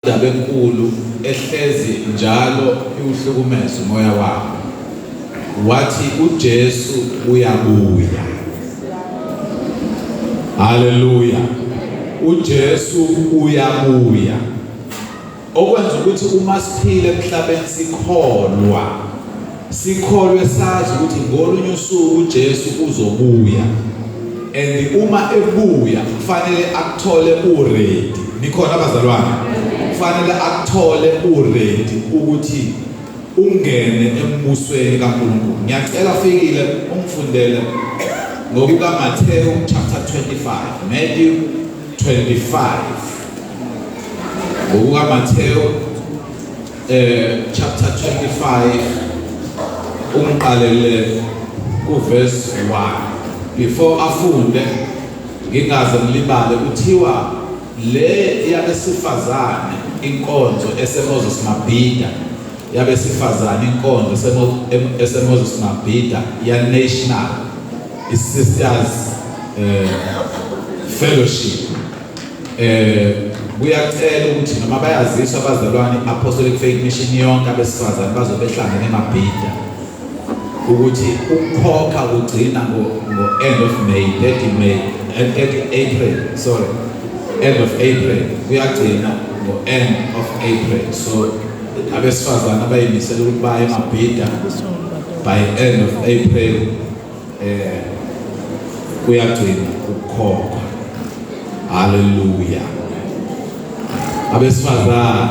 Indaba enkulu ehlezi njalo iwuhlukumeza umoya wami. Wathi uJesu uyabuya. Haleluya. UJesu uyabuya. Okwenza ukuthi uma siphila emhlabeni sikholwa sikholwe sazi ukuthi ngolunye usuku uJesu uzobuya and uma ebuya kufanele akuthole uready. Nikhona abazalwane? Kufanele akuthole uready ukuthi ungene embusweni kaNkulunkulu. Ngiyacela fikile ungifundele ngokuka Matthew chapter 25, Matthew 25, ngokuka Matthew chapter 25, ungiqalele ku verse 1. Before afunde, ngingaze ngilibale, kuthiwa le yabesifazane inkonzo eseMoses Mabhida, yabesifazane inkonzo eseMoses Mabhida ya National Sisters Fellowship, kuyacela ukuthi noma bayaziswa abazalwane Apostolic Faith Mission yonke abesifazane bazobe behlangene eMabhida, ukuthi ukukhokha kugcina ngo end of May, 30 May, 30 April, sorry, end of April, kuyagcina ngo end of April. So abesifazane abayimisela ukuthi baye eMabhida by end of April, kuyagcina ukukhokha. Haleluya. Abesifazane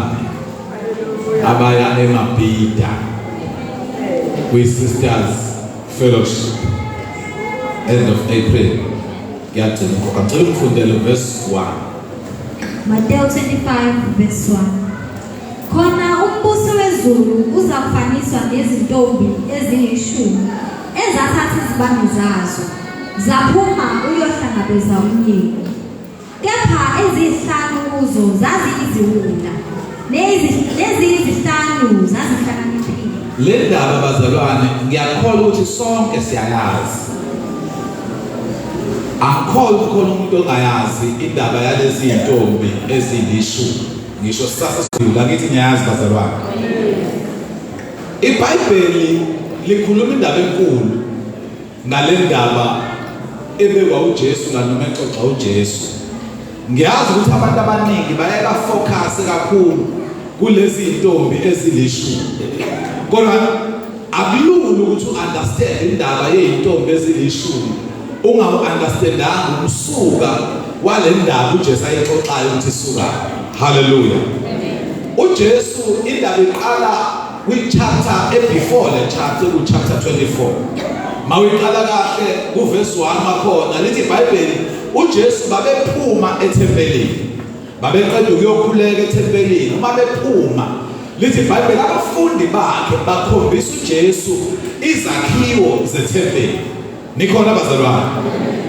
abaya eMabhida kwi Sisters Fellowship, end of April kuyagcina ukukhokha. Ngicela ungifundele verse 1. Matthew 25 verse 1. Khona umbuso wezulu uzakufaniswa nezintombi eziyishumi ezathatha izibane zazo zaphuma uyohlangabeza umyeni. Kepha eziyihlanu kuzo zaziyiziwula, neziyizihlanu zazihlakaniphile. Le ndaba, bazalwane, ngiyakholwa ukuthi sonke siyayazi. Angikholwa ukuthi khona umuntu ongayazi indaba yalezi zintombi ezilishumi. Ngisho sisasa sidlula ngithi ngiyazi, bazalwane. IBhayibheli likhuluma indaba enkulu ngale ndaba ebekwa uJesu la noma exoxa uJesu. Ngiyazi ukuthi abantu abaningi baye bafocus kakhulu kulezi zintombi ezilishumi, kodwa akulula ukuthi uunderstand indaba yezintombi ezilishumi ungawu-understandanga umsuka wale ndaba uJesu ayixoxayo ukuthi isuka. Haleluya. UJesu, indaba iqala kwi-chapter ebefore le chapter, ku-chapter 24. Mawuyiqala kahle kuverse 1 wakhona, lithi iBhayibheli uJesu babephuma ethempelini, babeqeda ukuyokhuleka ethempelini. Uma bephuma, lithi iBhayibheli abafundi bakhe bakhombisa uJesu izakhiwo zethempeli. Nikhona, bazalwane?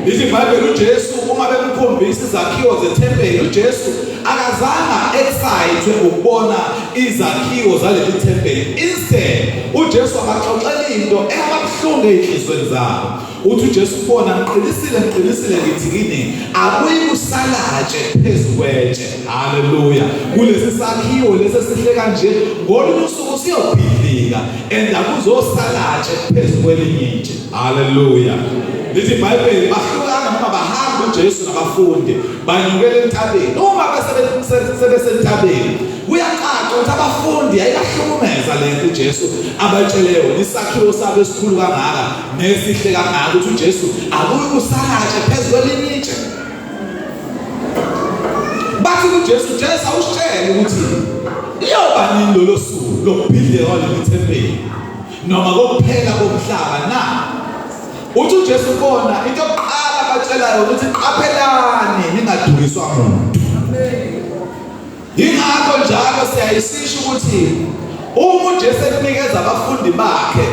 Lithi iBhayibheli uJesu uma bemkhombisa izakhiwo zethempeli, uJesu akazanga excite ukubona izakhiwo zaleli thempeli. Instead uJesu abaxoxela into engababuhlungu ezinhlizweni zabo. Uthi uJesu kubona, "Ngiqinisile, ngiqinisile ngithi kini, akuyi kusalatshe phezu kwetshe." Haleluya. Kulesi sakhiwo lesi esihle kanje, ngolunye usuku siyobhidlika and akuzosalatshe phezu kwelinye itshe. Haleluya. Lithi iBhayibheli bahlukana noma bahamba uJesu nabafundi banyukela entabeni. Uma sebesentabeni, kuyacaca ukuthi abafundi yayibahlukumeza lento uJesu abatshele yona, isakhiwo sabo esikhulu kangaka nesihle kangaka, ukuthi uJesu akuyi kusalatshe phezu kwelinye itshe. Bathi kuJesu, "Jesu, awusitshele ukuthi iyoba nini lolo suku lokubhidlika kwaleli thempeli noma kokuphela komhlaba na?" Uthi uJesu kubona, into yokuqala abatshelayo ukuthi qaphelani ningadukiswa muntu. Yingakho njalo siyayisisho ukuthi uma uJesu ekunikeza abafundi bakhe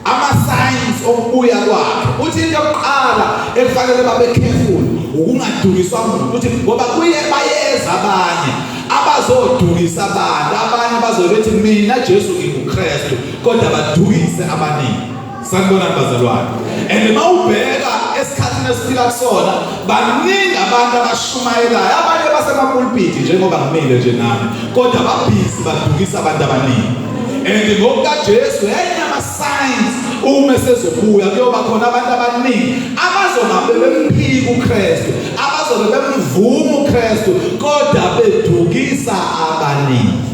ama-signs okubuya kwakhe, uthi into yokuqala ekufanele babe careful ukungadukiswa muntu, ukuthi ngoba kuye bayeza abanye abazodukisa abantu. Abanye bazobe bethi, "Mina Jesu nginguKristu," kodwa badukise abaningi. Sanibonani, bazalwane. And mawubheka esikhathini esiphila kusona, baningi abantu abashumayelayo, abanye abasemapulpiti njengoba ngimile nje nami, kodwa babhizi badukisa abantu abaningi. And ngokukaJesu enye ama-signs uma esezobuya kuyoba khona abantu abaningi abazongabe bemphika uKristu, abazobe bemvuma uKristu kodwa bedukisa abaningi.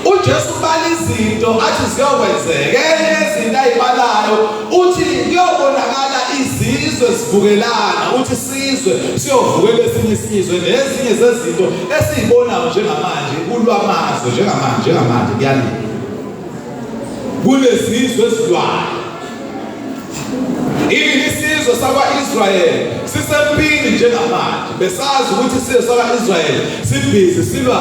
uJesu ubala izinto athi ziyokwenzeka. Enye yezinto ayibalayo uthi kuyobonakala izizwe zivukelana, uthi sizwe siyovukela esinye isizwe. Nezinye zezinto esizibonayo njengamanje kulwamazwe njengamanje njengamanje kuyaliwa, kunezizwe ezilwayo. Even isizwe sakwa-Israyeli sisempini njengamanje. Besazi ukuthi isizwe sakwa-Israyeli sibhizi silwa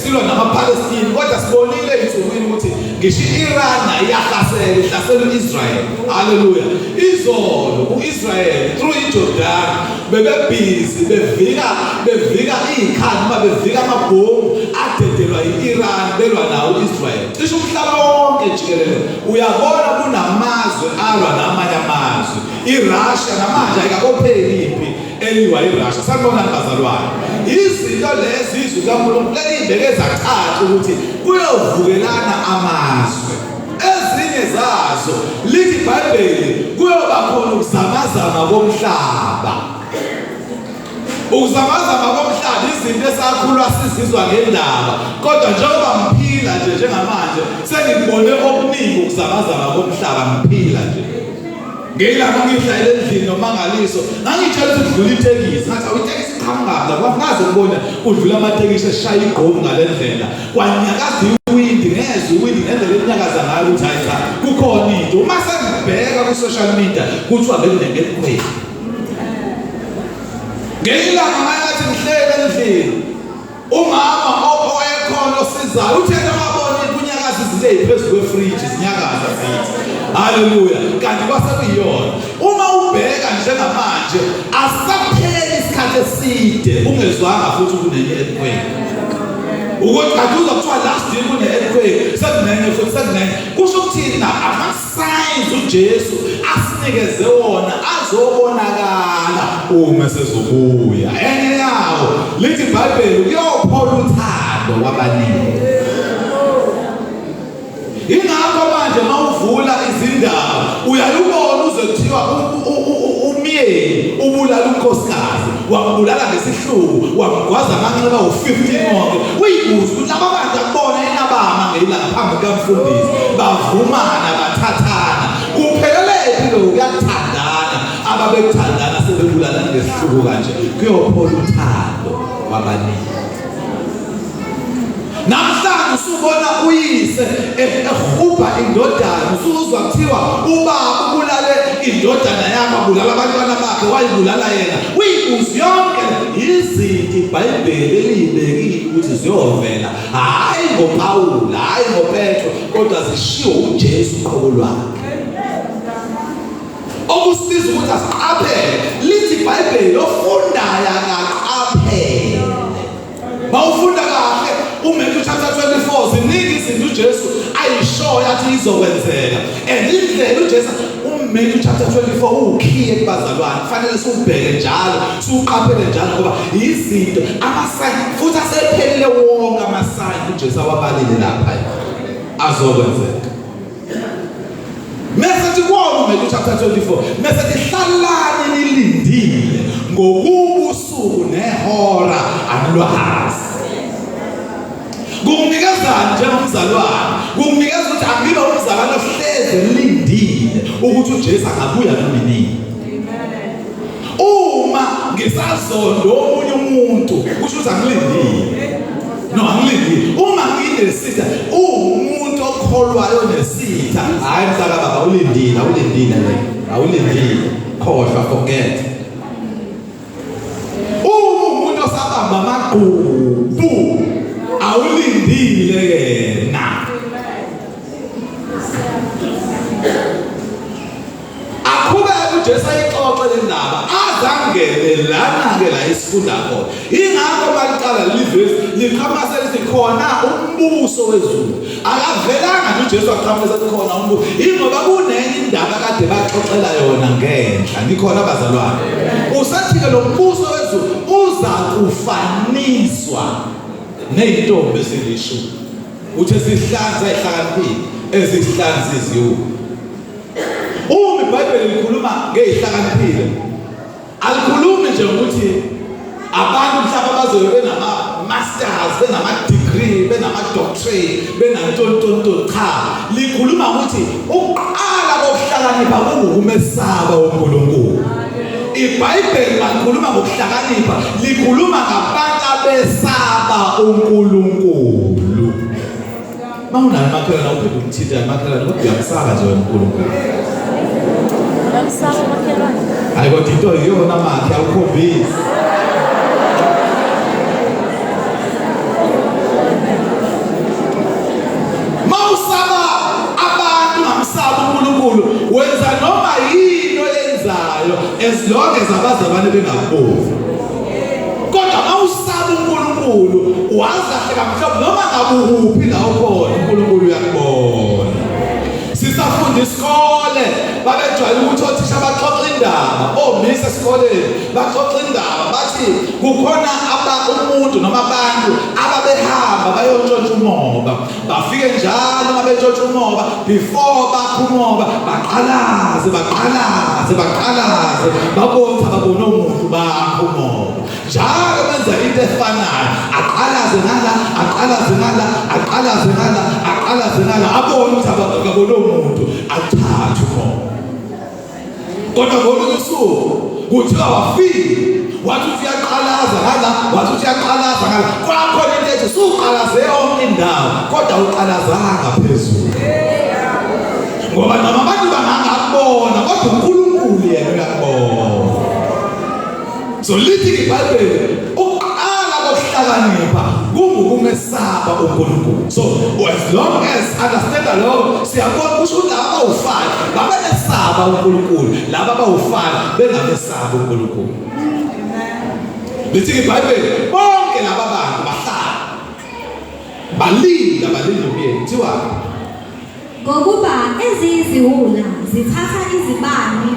silwa namaPalestine, kodwa sibonile ezinsukwini ukuthi ngisho i-Iran nayo iyahlasela, ihlasela u-Israyeli. Haleluya! Izolo u-Israyeli through iJordan bebebhizi bevika bevika izikhali noma bevika amabhomu adedelwa i-Iran belwa nawo u-Israyeli. Cishe umhlaba wonke jikelele uyabona kunamazwe alwa namanye amazwe. IRussia namanje ayikakopheli impi eliwa iRussia. Sanibonani bazalwane. Izinto lezi izwi likaNkulunkulu lelibeke zacaca ukuthi kuyovukelana amazwe. Ezinye zazo lithi iBhayibheli kuyoba khona ukuzamazama komhlaba. Ukuzamazama komhlaba izinto esakhulwa sizizwa ngendaba, kodwa njengoba ngiphila nje njengamanje sengikubone okuningi ukuzamazama komhlaba ngiphila nje. Ngelanga ngihlayele endlini nomangaliso ngangitshela ukuthi kudlula itekisi, ngathi awu itekisi iqhamuka la, kwakungaze ngibone kudlula amatekisi eshaya igqomu ngale ndlela, kwanyakaza iwindi, ngezwa iwindi ngendlela elinyakaza ngayo ukuthi hayi cha kukhona into. Uma sengibheka kwi-social media kuthiwa bekunengekhweli. Ngelinye ilanga ngathi ngihlele endlini, umama owayekhona osizayo uthe wabona kunyakaza izinto eziphezu kwefriji zinyakaza zithi haleluya, kanti kwase kuyiyona. Uma ubheka njengamanje asapheli isikhathi eside ungezwanga futhi kunenye earthquake, ukuthi kanti uzwa kuthiwa last year kune earthquake, sekunenye futhi sekunenye. Kusho ukuthini na? Ama-signs uJesu asinikeze wona azobonakala uma sezobuya. Enye yawo lithi iBhayibheli kuyophola uthando kwabaningi. Ingakho manje mawuvula izindaba uyayubona uze kuthiwa umyeni ubulala unkosikazi, wambulala ngesihluku, wamgwaza amanxeba u-15 wonke. Uyibuza ukuthi laba bantu akubona inabama ngelanga phambi kukamfundisi, bavumana bathathana, kuphelele phi lokhu? Kuyathandana, ababethandana sebebulala ngesihluku kanje, kuyophola uthando kwabaningi. Namhlanje usubona uyise ehubha indodana, usuzwa kuthiwa ubaba ubulale indodana yakhe, wabulala abantwana bakhe, wayibulala yena. Uyibuzi yonke izinto iBhayibheli eliyibekile ukuthi ziyovela, hhayi ngoPawulu, hhayi ngoPetro, kodwa zishiwo uJesu uqobo lwakhe. Okusiza ukuthi asiqaphele, lithi iBhayibheli ofundayo akaqaphele. Mawufunda kahle uMatthew chapter 24, ziningi izinto uJesu ayishoyo athi izokwenzeka. And indlela uJesu uMatthew chapter 24 uwukhiye kubazalwane, kufanele siwubheke njalo, siwuqaphele njalo ngoba izinto amasayini futhi asephelile wonke amasayini uJesu awabalile lapha azokwenzeka. Mese thi kuwona uMatthew chapter 24, mese thi hlalani nilindile ngokuba usuku nehora anilwazi. Kunginikezani njengomzalwane? Kunginikeza ukuthi angibe umzalwane ohlezi elindile ukuthi uJesu angabuya noma nini. Uma ngisazonda omunye umuntu kusho ukuthi angilindile. No, angilindile. Uma nginesitha, uwumuntu okholwayo nesitha, hayi mntaka baba ulindile, awulindile le. Awulindile. Khohlwa, forget. Uma umuntu osabamba amagqubu, awulindile yena. Aqhubeke uJesu ayixoxe le ndaba azangene lana ke la. esifunda khona. Ingakho baliqala leli vesi liqhamuka selithi khona umbuso wezulu. Akavelanga nje uJesu aqhamuka sethi khona umbuso. Ingoba kunenye indaba kade baxoxela yona ngenhla. Nikhona bazalwane. Usathi-ke lo mbuso wezulu uza kufaniswa nezintombi ezilishumi. Uthe sihlanza ehlakaniphile ezihlanza iziwula. Uma iBhayibheli likhuluma ngezihlakaniphile alikhulumi nje ukuthi abantu mhlawumbe bazobe benama-masters, benama-degree, benama-doctorate, benantontonton. Cha, likhuluma ukuthi ukuqala kokuhlakanipha kungukumesaba uNkulunkulu. IBhayibheli malikhuluma ngokuhlakanipha likhuluma ngabantu abesaba uNkulunkulu. Mawunayo umakhelwane awuphinde umthinte umakhelwane kodwa uyamsaba nje wena uNkulunkulu. Uyamsaba umakhelwane. Hayi kodwa into iyona makhe awukhombisi. Mawusaba abantu ngamsaba uNkulunkulu wenza noma yini oyenzayo as long as abazalwane bengakuboni. Kodwa mawusaba uNkulunkulu wazi kahle kamhlophe noma ngabe ukuphi la ukhona uNkulunkulu uyakubona. Sisafunda isikole babejwayele ukuthi othisha baxoxa indaba omisa esikoleni baxoxa indaba bathi kukhona umuntu noma abantu ababehamba bayontshontsha umoba bafike njalo uma bentshontsha umoba before bakha umoba baqalaze baqalaze baqalaze babona babona umuntu bakha umoba njalo benza into efanayo aqalaze ngala aqalaze ngala aqalaze ngala aqalaze ngala abone ukuthi abakabona umuntu athathe umoba. Kodwa ngolunye usuku kuthiwa wafika wathi uthi uyaqalaza ngala wathi uthi uyaqalaza ngala kwakhona into ethi suqalaze yonke indawo kodwa uqalazanga phezulu ngoba noma abantu bangangakubona kodwa uNkulunkulu yena uyakubona. So lithi iBhayibheli ukuqala kokuhlakanipha kungukumesaba uNkulunkulu. So as long as understand lokho siyabona kusho ukuthi laba bawufana babesaba uNkulunkulu, laba bawufana bengamesabi uNkulunkulu. Lithi iBhayibheli bonke laba bantu bahlala balinda balinda umyeni kuthiwa Ngokuba eziyiziwula zithatha izibani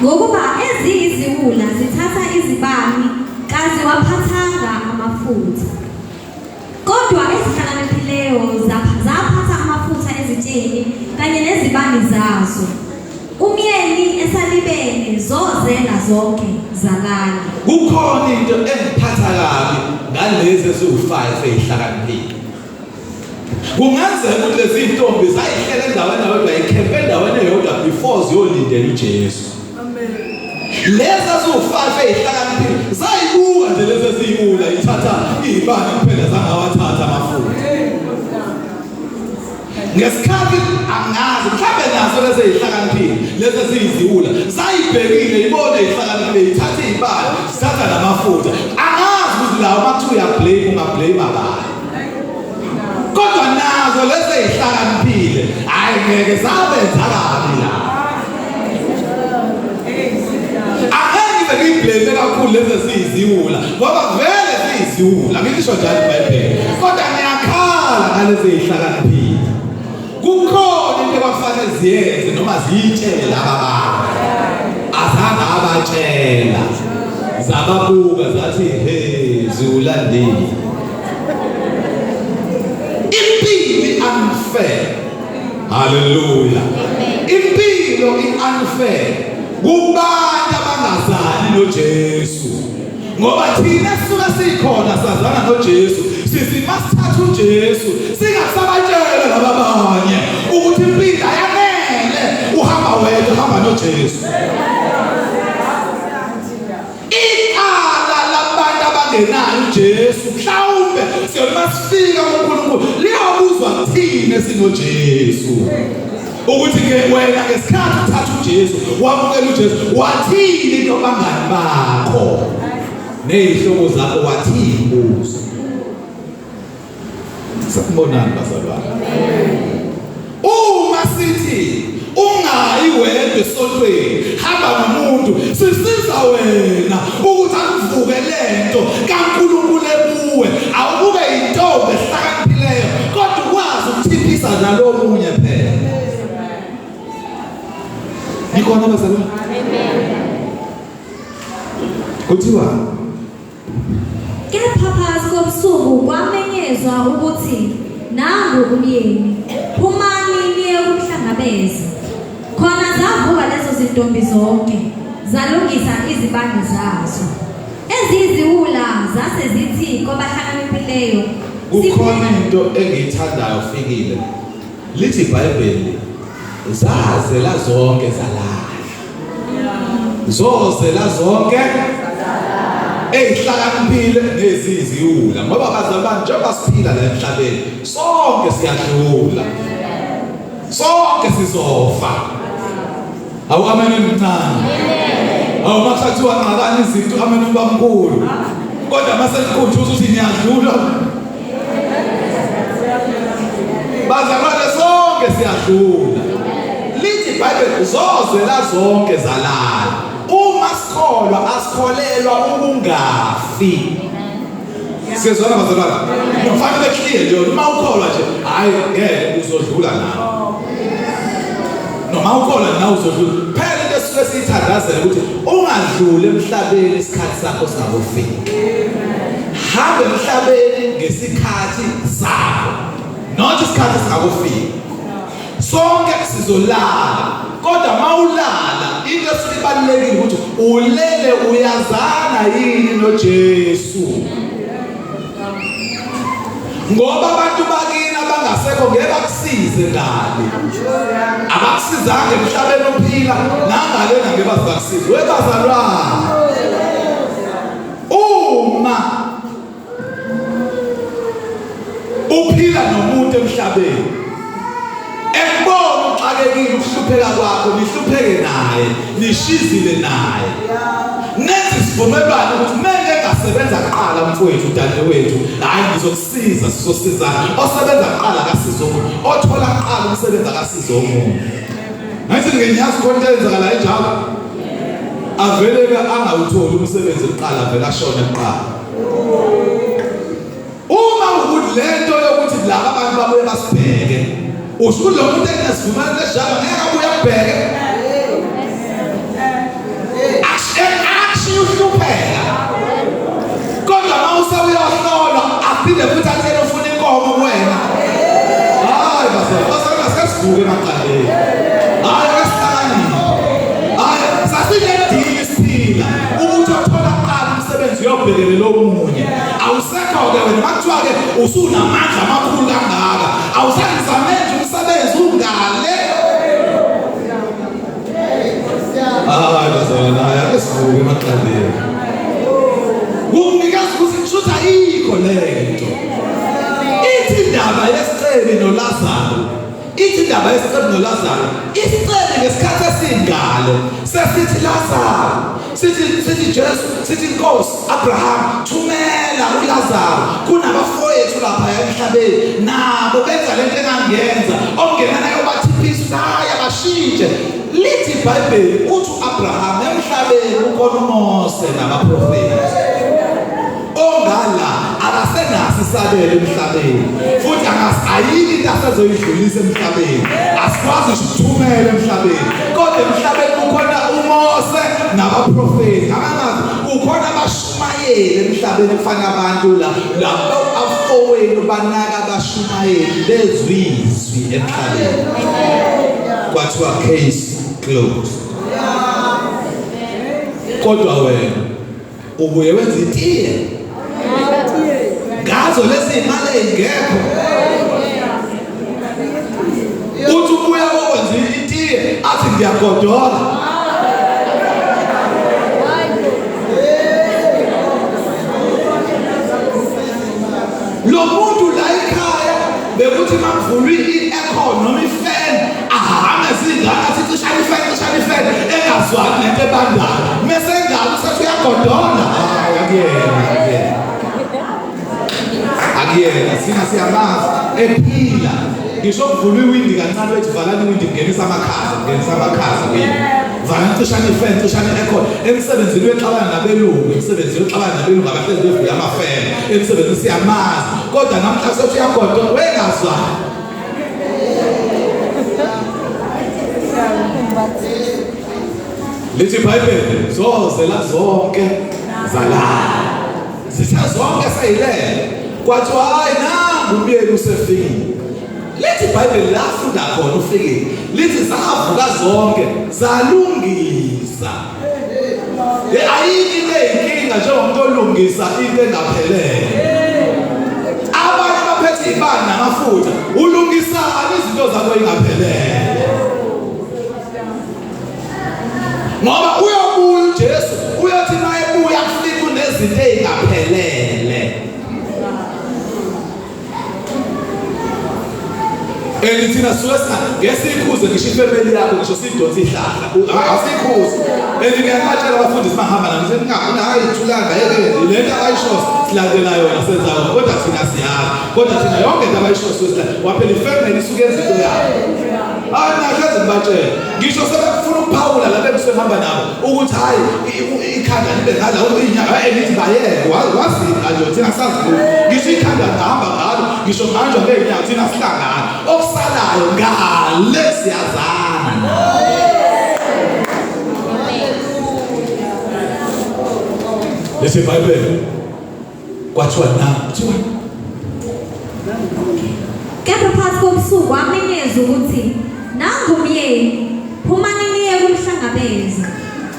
Ngokuba eziyiziwula zithatha izibani kaziwaphathanga amafutha. Kodwa ezihlakaniphileyo zaphatha amafutha ezitsheni kanye nezibani zazo. Umyeni esalibele zozela zonke zalala. Kukhona into engiphatha kabi ngalezi eziwu-5 ezihlakaniphile. Kungenzeka ukuthi lezi zintombi zayihlela endaweni eyodwa, ikhempe endaweni eyodwa before ziyolindela uJesu. Amen. Lezi eziwu-5 ezihlakaniphile zayibuka nje lezi eziyiwula ithatha iy'bani kuphela zangawathatha amafutha. Ngesikhathi angazi mhlawumbe nazo lezi ezihlakaniphile lezi eziyiziwula zayibhekile ibone ihlakaniphile ithatha iy'bani zithatha namafutha angazi ukuthi lawo makuthiwa uyablame ungablame abani. Kodwa nazo lezi ezihlakaniphile hayi ngeke zabenza kabi la. Angeke ngize ngiyiblame kakhulu lezi eziyiziwula ngoba vele ziyiziwula ngisho njalo iBhayibheli. Kodwa ngiyakhala ngalezi ezihlakaniphile. Kukhona into abafanele ziyenze noma ziyitshele laba bantu. Azange abatshela. Zababuka zathi he ziwulandile. Impilo i-unfair. Hallelujah. Impilo i-unfair kubantu abangazani noJesu. Ngoba thina sisuka sikhona sazana noJesu, sithi masithatha uJesu singasabatshela laba abanye ukuthi impilo ayanele uhamba wedwa uhamba noJesu. Icala labantu abangenayo uJesu mhlawumbe siyothi masifika kuNkulunkulu liyobuzwa kuthina sinoJesu ukuthi ke wena ngesikhathi uthatha uJesu wamukela uJesu wathini into bangani bakho nezihlobo zakho wathini kuzo. Sanibonani bazalwane. Uma sithi Ungayi wedwa esontweni, hamba nomuntu. Sisiza wena ukuthi akuvuke lento kaNkulunkulu ekuwe. Awukube intombi ehlakaniphileyo kodwa ukwazi ukuthiphisa nalomunye phela. Nikhona bazalwane? Amen. Kuthiwa Kepha phakathi kobusuku kwamenyezwa ukuthi nangu umyeni, phumani niye kumhlangabeza. Khona zavuka lezo zintombi zonke, zalungisa izibani zazo. Eziyiziwula zase zithi kwabahlakaniphileyo, Kukhona into engiyithandayo fikile. Lithi iBhayibheli zazela zonke zalala. Zozela zonke ezihlakaniphile neziziwula ngoba bazalwane njengoba siphila la emhlabeni sonke siyadlula sonke sizofa awu amen emncane awu makuthiwa nqakani izinto amen ubamkhulu kodwa mase nikhunjuzwa ukuthi niyadlula Bazalwane sonke siyadlula. Lithi iBhayibheli zozela zonke zalala. Uma sikholwa asikholelwa ukungafi. Siyezwana bazalwane? Kufanele clear nje uma ukholwa nje hayi ngeke uzodlula nawe. Noma ukholwa nawe uzodlula. Phela into esisuke siyithandazela ukuthi ungadluli emhlabeni isikhathi sakho singakufiki. Hamba emhlabeni ngesikhathi sakho not isikhathi singakufiki. Sonke sizolala kodwa mawulala into esuke ibalulekile ukuthi ulele uyazana yini noJesu. Ngoba abantu bakini abangasekho ngeke bakusize ngale. Abakusizanga emhlabeni uphila nangalena ngeke bakusize. Webazalwane. Uma uphila nomuntu emhlabeni ekubona uxakekile ukuhlupheka kwakho nihlupheke naye nishizile naye nenze isivumelwano ukuthi mele engasebenza kuqala mfowethu dadewethu hayi ngizokusiza sizosizana osebenza kuqala akasiza omunye othola kuqala umsebenzi akasiza omunye ngathi ngiyazi khona into eyenzakala enjalo avele-ke angawutholi umsebenzi kuqala avele ashone kuqala uma ukuthi lento yokuthi laba abantu babuye basibheke usho ukuthi lo muntu enginesivumelwano esijalo ngeke abuye akubheke akushiye uhlupheka kodwa uma usewuyohlolwa aphinde futhi athele ufuna inkomo kuwena hayi bazalwane bazalwane asesivuke emaqandeni hayi akasihlakaniphe hayi sasinedili siphila ukuthi othola kuqala umsebenzi uyobhekelela omunye awusekho-ke wena makuthiwa-ke usunamandla amakhulu kangaka awusangizame nje umsebenzi ungale Hayi bazalwane hayi ake sivuke emaqandeni. Kukunikeza ukuthi kushuthi ayikho lento. Ithi indaba yesicebi noLazaro. Ithi indaba yesicebi noLazaro. Isicebi ngesikhathi esingalo sesithi Lazaro sithi sithi Jesu sithi Nkosi Abraham thumela uLazaro kunabafowethu lapha emhlabeni nabo benza lento engangenza okungena nayo bathiphisa hayi abashintshe lithi iBhayibheli uthi uAbraham emhlabeni ukhona uMose nabaprofeti ongala akasenaso isabelo emhlabeni futhi ayikho into asezoyidlulisa emhlabeni asikwazi ukuthumela emhlabeni kodwa emhlabeni kukhona uMose nabaprofeti abangazi kukhona abashumayeli emhlabeni kufanele abantu la labo afowenu banaka abashumayeli bezwe izwi emhlabeni kwathiwa case closed kodwa wena ubuye wenza itiye ngazo lezi imali ezingekho uthi ubuya kokwenza itiye athi ngiyagodola lo muntu la ekhaya bekuthi makuvulwa i-aircon noma ifan ahambe zingane athi cishani ifan cishani ifan engazwani nento ebandayo mese engalo usethi uyagodola hayi akuyena akuyena akuyena sina siyamazi ephila. Ngisho kuvulwa iwindi kancane bethi valani iwindi kungenisa amakhaza, kungenisa amakhaza kuyini. Valani cishani ifan, cishani aircon. Emsebenzini uyexabana nabelungu, emsebenzini uxabana nabelungu abahlezi bevula amafeni. Emsebenzini siyamazi. Kodwa namhla sothi uyagodola wengazwani. Lithi iBhayibheli zozela zonke zalala. Zithe zonke seyilele. Kwathiwa hayi nangu umyeni usefikile. Lithi iBhayibheli lafunda khona ufikile. Lithi zavuka zonke zalungisa. Ayikho into eyinkinga njengomuntu olungisa into engaphelele. Abanye baphethe ibani namafutha, ulungisani izinto zakho ingaphelele. Ngoba uyobuya uJesu, uyothi mayebuya kufika kunezinto ezingaphelele. And thina suke ngesikhuze ngisho ifemeli yakho ngisho sidonsa ihlahla asikhuze and ngiyabatshela abafundisi bahamba nami ngithi hayi thulanga yeke le nto abayisho silandela yona senza yona kodwa thina siyazi kodwa thina yonke into abayisho suke silandela waphela ifemeli isuke yenza into yayo hayi mina hlezi ngibatshela ngisho sebefuna ukuphawula la bengisuke ngihamba nabo ukuthi hayi ikhanda libe ngala inyanga hayi ngithi bayeke wazi nje thina sazi ngisho ikhanda ngihamba ngalo ngisho ngihanjwa ngeenyawo thina sihlangana okusalayo ngale siyazana lesi Bible kwathiwa na kuthiwa Kepha phakathi kobusuku wamenyeza ukuthi nangu umyeni phumani niye kumhlangabeza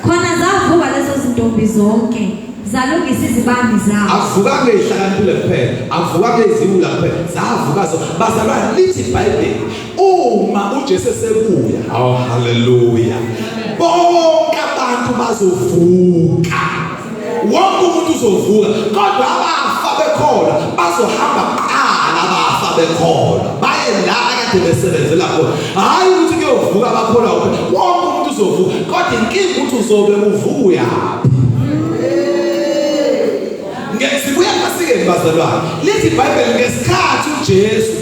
khona zavuka lezo zintombi zonke zalungisa izibani zazo akuvukanga ezihlakaniphile kuphela akuvukanga eziwula kuphela zavuka zo bazalwane lithi iBhayibheli uma uJesu esebuya oh haleluya bonke abantu bazovuka wonke umuntu uzovuka kodwa abafa bekholwa bazohamba kuqala abafa bekholwa baye la akade besebenzela khona hhayi ukuthi kuyovuka abakholwa wonke umuntu uzovuka kodwa inkinga ukuthi uzobe uvukuyaphi Sibuya emasikeni bazalwane lithi iBhayibheli ngesikhathi uJesu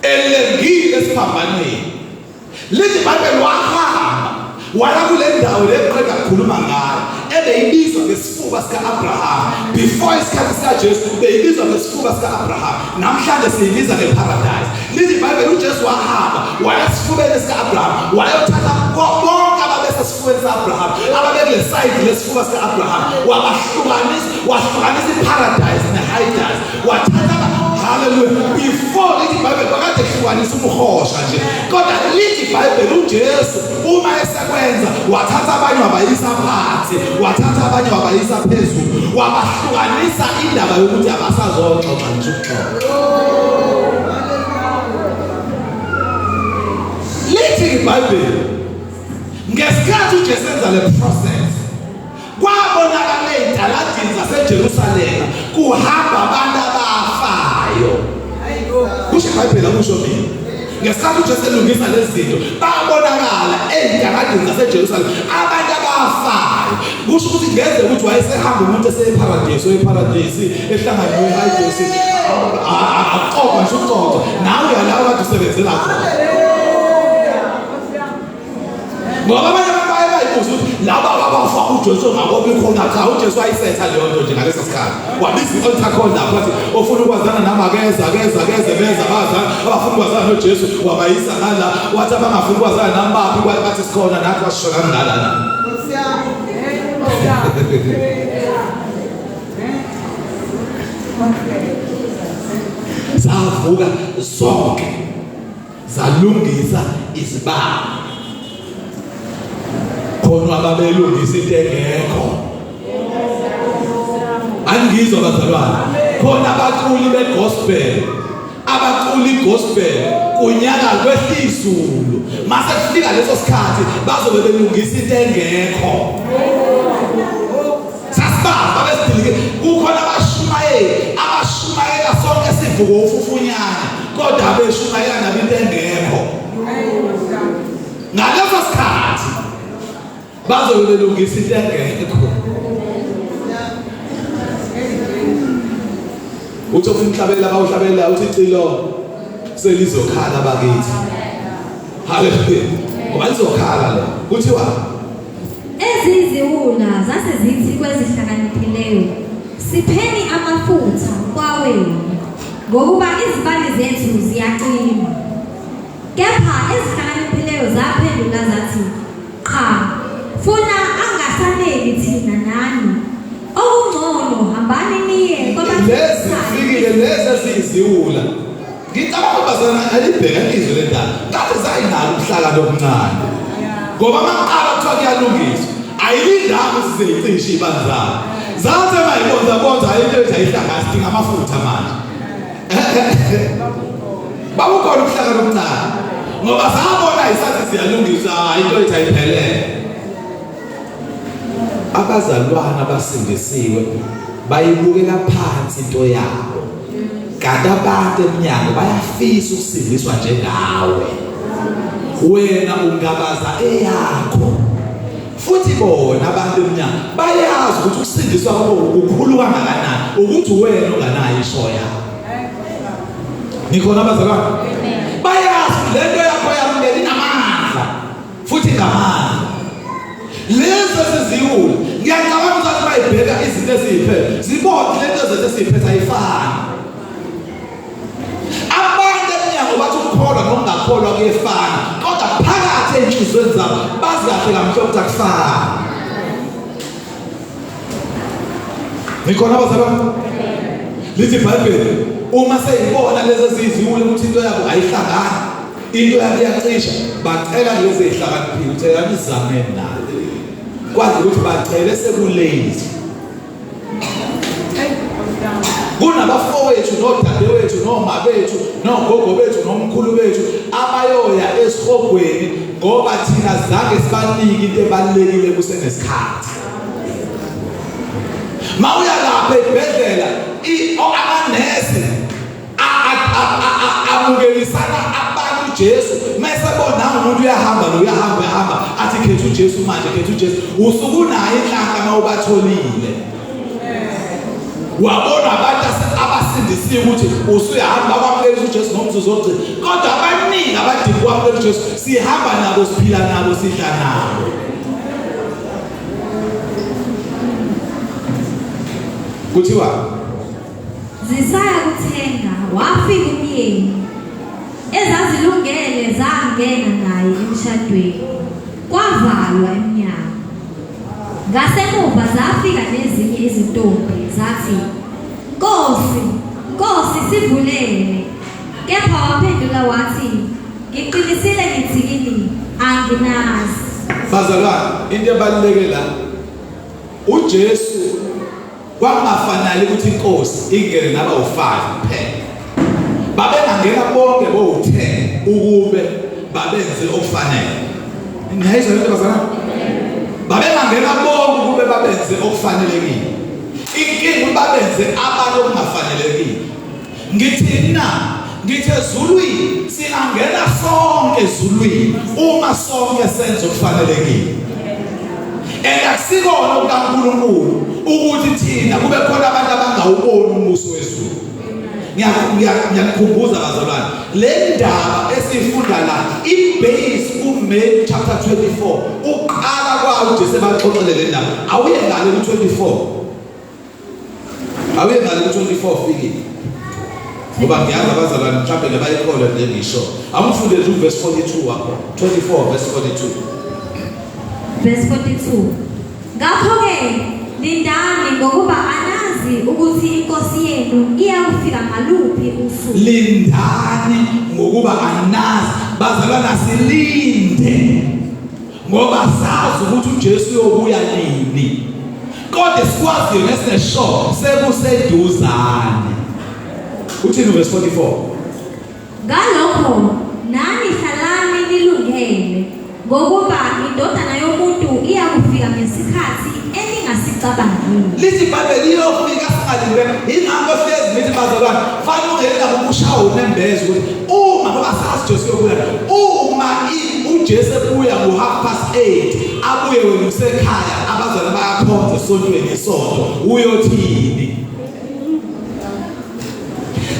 elengile esiphambanweni Lithi iBhayibheli wahamba waya kule ndawo le ngiqeda kukhuluma ngayo ebeyibizwa ngesifuba sika-Abraham before isikhathi sikaJesu beyibizwa ngesifuba sika-Abraham namhlanje siyibiza ngeparadise lithi iBhayibheli uJesu wahamba waya esifubeni sika-Abraham wayothatha bonke ababesesifubeni sika-Abraham ababekule side lesifuba sika-Abraham wabahlukanisa wahlukanisa iparadise nehayidasi wathatha haleluya before lithi iBhayibheli bakade hlukanisa umhosha nje kodwa lithi iBhayibheli uJesu uma esekwenza wathatha abanye wabayisa phansi wathatha abanye wabayisa phezulu wabahlukanisa indaba yokuthi abasazoxoxa ngisho ukuxoxa lithi iBhayibheli ngesikhathi uJesu enza le process Kwabonakala ey'taladini zaseJerusalema kuhamba abantu abafayo. Kusho iBhayibheli akusho mina. Ngesikhathi uJesu elungisa lezi zinto, babonakala ey'taladini zaseJerusalema abantu abafayo. Kusho ukuthi kungenzeka ukuthi wayesehamba umuntu eseparadesi, oyeparadesi, ehlangana noHayidesi, axoxa nje uxoxa. Nawe uyalawa kade usebenzela khona. Ngoba abanye abantu baye bayibuza ukuthi laba abafa uJesu ngakophi khona cha uJesu wayisetha leyo nto nje ngaleso sikhathi. Wabiza i-altar call lapho wathi ofuna ukwazana nami akeza akeza akeze beza bazana abafuna ukwazana noJesu wabayisa ngala wathi abangafuni ukwazana nami baphi bathi sikhona nathi wasishona ngala na. Nkosi yami. Nkosi yami. Zavuka zonke zalungisa izibani khona ababelungisa into engekho angizwa bazalwane khona abaculi begospel abacula igospel kunyaka kwehlizulu mase kufika leso sikhathi bazobe belungisa into engekho sasibazi babesidilike kukhona abashumayeli abashumayela sonke sivuko ufufunyana kodwa beshumayela nabo into engekho ngaleso sikhathi bazobe belungisa into engekho uthi ofuna ukuhlabela bawuhlabela uthi cilo. Selizokhala bakithi. Haleluya. Ngoba lizokhala lo. Kuthiwa Eziziwula zase zithi kwezihlakaniphileyo, sipheni amafutha kwawenu, ngokuba izibani zethu ziyacima. Kepha ezihlakaniphileyo zaphendula zathi, qha, funa angasaneli thina nani. Okungcono hambani niye lezi kwabathengisayo. zifikile lezi eziyiziwula. Ngicabanga bazana alibheka izwi lendaba. Kade zayinalo ubuhlakani obuncane. Ngoba maqala kuthiwa kuyalungiswa. Ayilindanga ukuthi sizicishe ibani zabo. Zathe mayibonza bonza into ethi ayihlangani sidinga amafutha manje. Babukhona ubuhlakani obuncane. Ngoba sabona isathi siyalungisa into ethi ayiphelele. Abazalwana abasindisiwe bayibukela phansi into yabo. Kanti abantu eminyango bayafisa ukusindiswa njengawe. Wena ungabaza eyakho. Futhi bona abantu eminyango bayazi ukuthi ukusindiswa kwakho kukhulu kangakanani ukuthi wena onganayo ishoya. Nikhona abazalwane? Bayazi lento yakho yamukela inamandla futhi ngamandla. Lezi eziziwula ngiyacabanga ukuthi bayibheka izinto eziyiphethe zibone lento zethu esiyiphethe ayifani. Abantu eminyango bathi ukukholwa nokungakholwa kuyefana, kodwa phakathi ey'nhliziyweni zabo bazi kahle kamhlophe ukuthi akufani. Nikhona abazalwane? Lithi iBhayibheli uma seyibona lezi eziyiziwula ukuthi into yabo ayihlangani, into yabo iyacisha, bacela lezi ezihlakaniphile ukuthi anizameni nayo. Kwazi ukuthi bacele sekulate. Kunabafowethu nodadewethu noma bethu nogogo bethu nomkhulu bethu abayoya esihogweni ngoba thina zange sibanike into ebalulekile kusenesikhathi. Mawuya lapha ebhedlela amanesi amukelisana abantu uJesu mase bona umuntu uyahamba lo uyahamba uyahamba athi khetha uJesu manje khetha uJesu usuku unayo inhlanhla mawubatholile. Wabona abantu abasindisiwe ukuthi usuyahamba kwamukela uJesu ngomzuzu wokugcina, kodwa abaningi abadinga ukwamukela uJesu sihamba nabo siphila nabo sidla nabo. Kuthiwa Zisaya kuthenga, wafika umyeni. Ezazilungele zangena naye emshadweni, kwavalwa emnyango. Ngasemuva zafika nezinye izintombi zathi, Nkosi, Nkosi, sivulele. Kepha waphendula wathi, Ngiqinisile ngithi kini, anginazi. Bazalwane, into ebaluleke la uJesu kwakungafanele ukuthi inkosi ingene naba u5 kuphela. Babengangena bonke bowu10 ukube babenze okufanele. Ngiyayizwa lento bazalwane? Babengangena bonke ukube babenze okufanelekile. Inkinga babenze abantu okungafanelekile. Ngithini na? Ngithi ezulwini singangena sonke ezulwini uma sonke senze okufanelekile. And akusikona okukaNkulunkulu ukuthi thina kube khona abantu abangawuboni umbuso wezulu. Ngiyakukhumbuza bazalwane, le ndaba esiyifunda la ibase kuMatthew chapter 24. Uqala kwawo uJesu ebaxoxele le ndaba. Awuye ngale ku-24. Awuye ngale ku-24 fikile. Ngoba ngiyazi abazalwane mhlawumbe nebayikholwa le ngisho. Awungifundele nje uverse 42 wakho. 24 verse 42. Verse 42. Ngakho-ke lindani ngokuba anazi ukuthi inkosi yenu iyakufika ngaluphi usuku. Lindani ngokuba anazi. Bazalwana silinde. Ngoba sazi ukuthi uJesu uyobuya nini. Kodwa sikwaziyo nesinesho sekuseduzane. Uthini verse 44? Ngalokho nani hlalani nilungele, ngokuba indodana yomuntu iyakufika ngesikhathi eningasicabangile. Lithi iBhayibheli iyofika singalindele. Ingakho hlezi ngithi bazalwane, fanele ungene lapho ushawe unembeza ukuthi uma ngoba sazi Jesu uyobuya. Uma uJesu ebuya ngo-8:30 abuye wena usekhaya, abazalwane bayakhonza esontweni isonto, uyothini?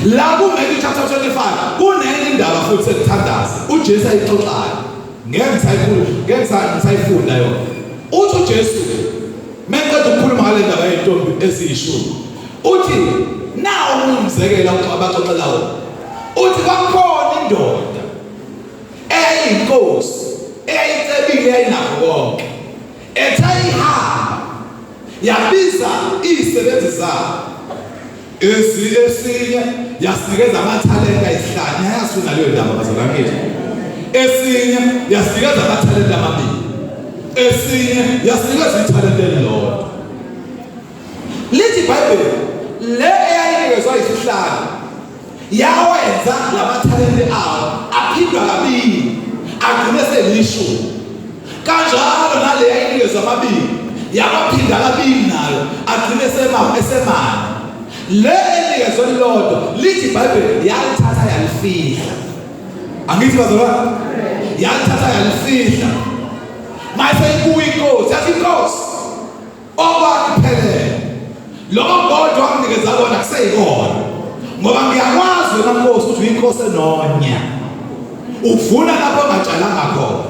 La kuMatthew chapter 25 kunenye indaba futhi ekuthandaza uJesu ayixoxayo. Ngeke ngisayikhuluma, ngeke ngisayifunda yona. Uthi uJesu meqeda ukukhuluma ngale ndaba yezintombi eziyishumi, uthi nawo omunye umzekelo abaxoxela wona. Uthi kwakhona indoda eyayinkosi eyayicebile yayinakho konke, ethe ihamba yabiza izisebenzi zayo esinye yasinikeza amathalenta ayisihlanu. Yayasifuna leyo ndaba bazalwane kithi. Esinye yasinikeza amathalenta amabili, esinye yasinikeza ithalente elilodwa. Lithi iBhayibheli le eyayinikezwa isihlanu yawenza lamathalente awo aphindwa kabili agcine selishumi. Kanjalo nale yayinikezwa amabili yawaphinda kabili nayo agcine esemane. Le enikezwe lilodwa lithi iBhayibheli yalithatha yalifihla. Angithi bazalwane, yalithatha yalifihla. Mase ibuya inkosi yathi, inkosi okwami kuphelele, lokho kodwa wanginikeza kona kuseyikona, ngoba ngiyakwazi wena nkosi ukuthi uyinkosi enonya, uvuna lapho ongatshalanga khona.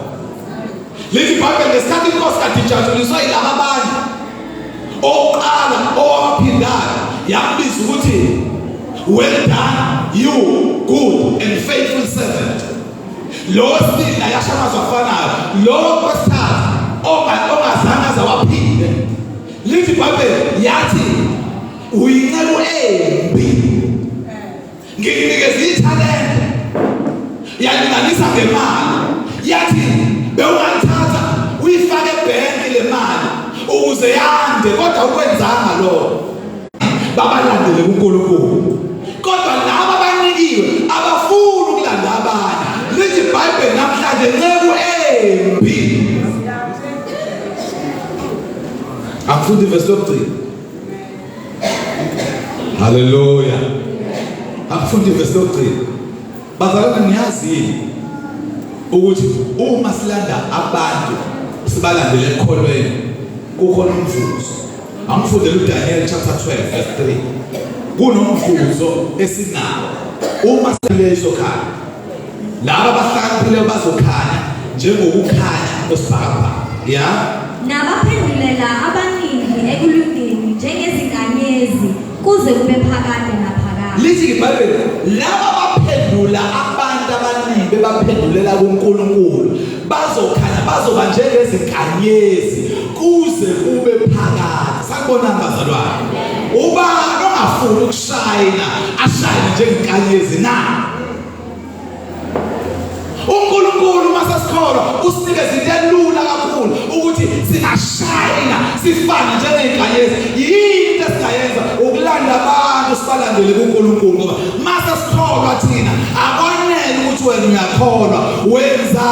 Lithi iBhayibheli ngesikhathi inkosi kade ijatshuliswa yilaba abanye oqala owaphindayo yambiza ukuthi well done you good and faithful servant. Lo wesibili yasho amazwi afanayo, lo wesithathu ongazange aze waphinde. Lithi iBhayibheli yathi uyinceku embi, ngikunikeza ithalente, yalinganisa ngemali, yathi bewungalithatha uyifake ebhenki le mali ukuze yande, kodwa ukwenzanga lokho. Babalandele kuNkulunkulu, kodwa laba abanikiwe abafuni ukulanda abanye. Lithi iBhayibheli namhlanje nceku embi. Akufundi ivesi lokugcina. Haleluya. Akufundi ivesi lokugcina. Bazalwane, niyazi yini ukuthi uma silanda abantu sibalandele ekukholweni kukhona umvuzo? Angifundele uDaniel chapter 12 verse 3. Kunomvuzo esinawo uma silezo khanya. Laba abahlakaniphile bazokhanya njengokukhanya kwesibhakabhaka. Ya? Nabaphendulela abaningi ekulungeni njengezinkanyezi kuze kube phakade naphakade. Lithi iBhayibheli laba baphendula abantu abaningi bebaphendulela kuNkulunkulu bazokhanya, bazoba njengezinkanyezi kuze kube phakade. Sakubonani bazalwane? Ubani ongafuni ukushayina ashayine njengenkanyezi na? uNkulunkulu uma sesikholwa usinikeza into elula kakhulu ukuthi singashayina sifane njengezinkanyezi. Yini into esingayenza? Ukulanda abantu sibalandele kuNkulunkulu, ngoba mase sikholwa thina akwanele ukuthi wena uyakholwa, wenza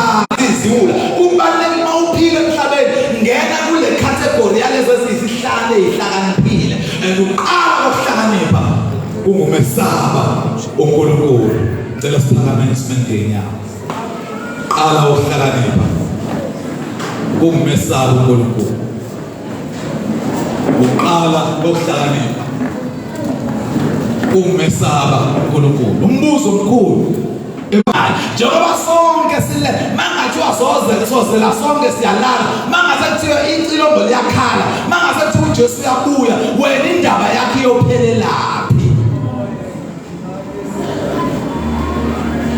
iziwula. Kubalulekile uma uphila emhlabeni, ngena kule category yalezo eziyisihlanu ezihlakaniphile, and uqala ukuhlakanipha kungumesaba uNkulunkulu. Ngicela siphakame sime ngezinyawo. Qala ukuhlakanipha kungumesaba uNkulunkulu. Uqala ukuhlakanipha kungumesaba uNkulunkulu. Umbuzo omkhulu imali, njengoba sonke sile mangathiwa soze sozela sonke siyalala, mangase kuthiwa icilongo liyakhala, mangase kuthiwa uJesu uyabuya, wena indaba yakhe iyophelelaphi?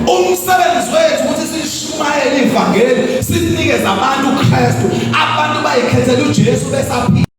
Umsebenzi wethu ukuthi sishumayele ivangeli, sinikeze abantu uKristu. Abantu bayikhethela uJesu besaphila.